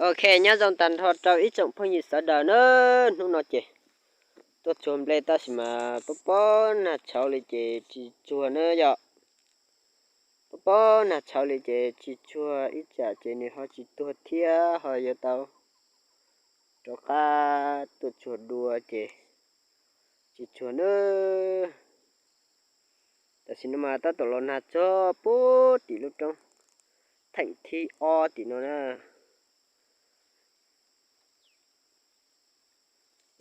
Ok, nyob zoo tag nrho rau ib tsoom phooj ywg sawv daws na. Hnub no ces tuaj tsuag nplej tab sis mas pob pob nag tshauv li ces tsis tsuag na yom. Pob pob nag tshauv li ces tsis tsuag ib tsam ces nws ho tsis tuag thiab ho yuav tau rov qab tuaj tsuag dua ces tsis tsuag na. Tam sim no mas tab tom los nag txog puag tim lub roob theem thib ob tim no na.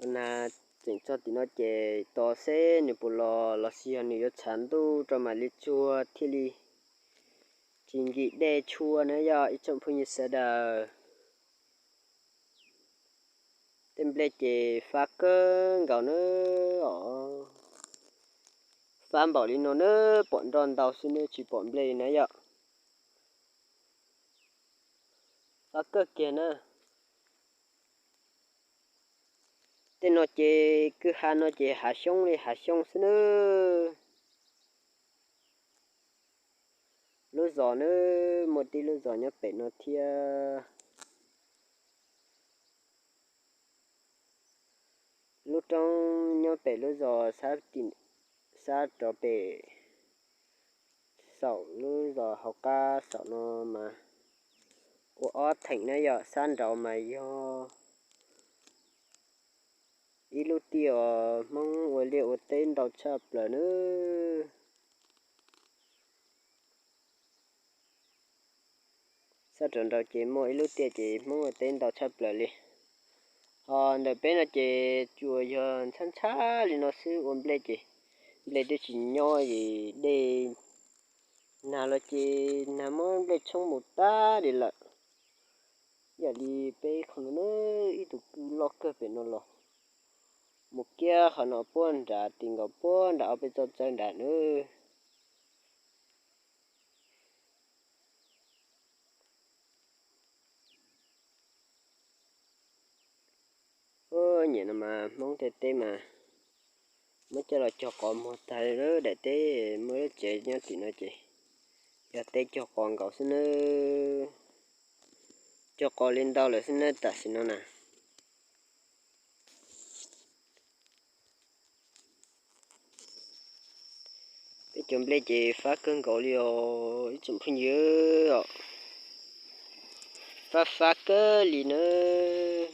Los nag tseem txog tim no ces tos seb nws puas los, los sis yog nws yuav tshav ntuj rau mam li tsuag thiaj li tsis nkim dej tshua na yog ib tsoom phooj ywg sawv daws. Tej nplej ces fab kawg nkaus na os. Fab npaum li no na, pom nroj ntau xwb na tsis pom nplej li na yom. Fab kawg kiag na. Tej no ces kwj ha no ces hav xyoob li hav xyoob xwb na. Lub zos na, muaj tib lub zos nyob pem no thiab. Lub roob nyob pem lub zos sab tim, sab rov pem saum lub zos hauv qab saum no mas ua ob theem na yom, sab nraud mas yog ib lub tiaj os, Hmoob ua liaj ua teb ntau tshaj plaws na. Sab rov nraud ces muaj ib lub tiaj ces Hmoob ua teb ntau tshaj plaws li. Ho ntawm peb no ces tsuas yog ntxhab ntxhab li no xwb ua nplej ces nplej twb tsis nyob es dej nag los ces nag muab nplej tshoob mus tag li lawm. Yam li peb qhov no na, ib tug kwj loj kawg pem no los mus kiag qhov no puag nram tim nkaus puag nram ob peb txoj tsawb nram na. Nyiam no mas Hmoob tej teb mas muab coj los cog qos muag tag li lawm. Daim teb muaj lub tsev nyob tim no ces yog teb cog qos nkaus xwb nawb. Cog qos li ntau lawm xwb nawb tam sim no na. Peb cov nplej ces fab kawg nkaus li os ib tsoom phooj ywg os. Fab fab kawg li nawb.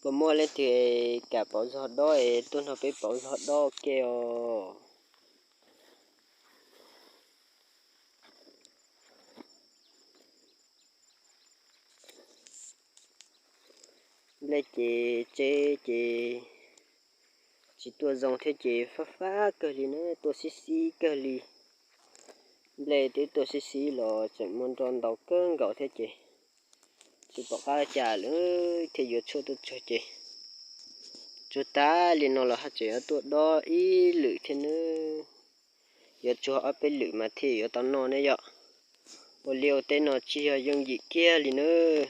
Puas muaj leej twg kam pauv zog dob es tuaj nrog peb pauv zog dob ua ke os. Nplej ces tsev ces tsis tuaj zoo thiab ces fab fab kawg li na, tuaj xib xib kawg li. Nplej twb tuaj xib xib los tseem muaj nroj ntau kawg nkaus thiab ces tsis pom qab cas lawm thiaj yuav tshuaj tuaj tsuag ces tsuag tag li no los haj tseem yuav tuaj dob ib lwm thiab nawb. Yuav tsuag ob peb lwm mas thiaj yuav tau noj ne yom. Ua liaj ua teb no tsis yog yooj yim kiag li nawb,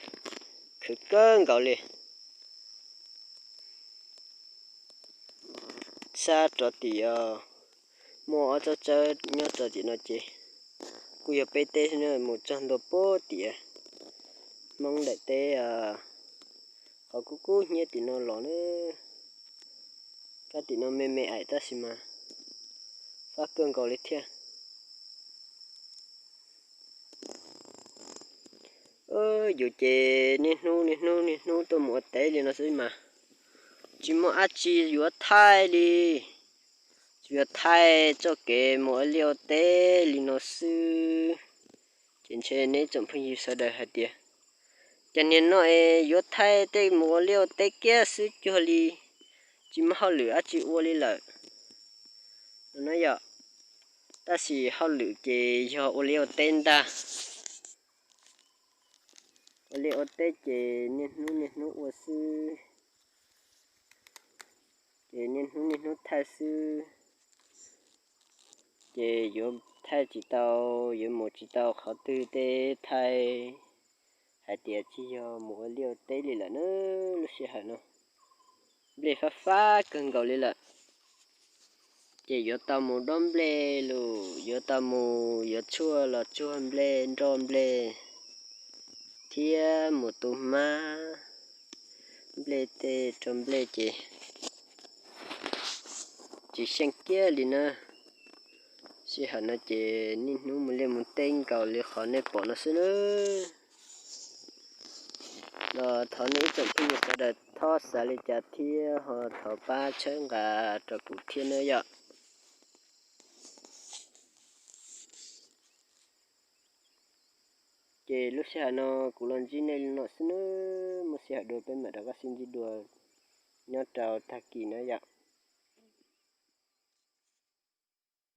khwv kawg nkaus li. Sab rov tim os, muaj ob tsob tsawb nyob rau tim no ces kuj yog peb teb xwb na, mus txog ntua puag tim Hmoob daim teb qhov kub kub hnyiab tim no los na. Kab tim no me me aim tab sis mas fab kawg nkaus li thiab. Yus ces niaj hnub niaj hnub niaj hnub tuaj mus ua teb li no xwb mas tsis muaj dab tsi yuav thaij li. Tsuas yuav thaij txoj kev mus ua liaj ua teb li no xwb. Ces ntshe neb tsoom phooj ywg sawv daws hais tias, cas niaj no es yuav thaij tej mus ua liaj ua teb kiag xwb cuag li tsis muaj hauj lwm dab tsi ua li lawm no na yom. Tab sis hauj lwm ces yog ua liaj ua teb ntag. Ua liaj ua teb ces niaj hnub niaj hnub ua xwb, ces niaj hnub niaj hnub thaij xwb. Ces yuav thaij tsis tau, yuav mus tsis tau qhov twg tej thaij hais tias tsis yog mus ua liaj ua teb li lawm na. Lub sij hawm no nplej fab fab kawg nkaus li lawm, ces yuav tau mus dob nplej lawm, yuav tau mus yuav tshuaj los tsuag nplej nroj nplej. thiab mus tu hmab, nplej tej rau nplej ces tsis xyeej kiag li na. Sij hawm no ces niaj hnub mus liaj mus teb nkaus li qhov nej pom no xwb nawb. Los thov nej ib tsoom phooj ywg sawv daws txhob xav li cas thiab ho thov pab tshawb nqa rau kuv thiab nawb yom. Ces lub sij hawm no kuv los ntsib nej li no xwb nawb, muaj sij hawm dua peb mam rov qab sib ntsib dua nyob rau tag kis na yom.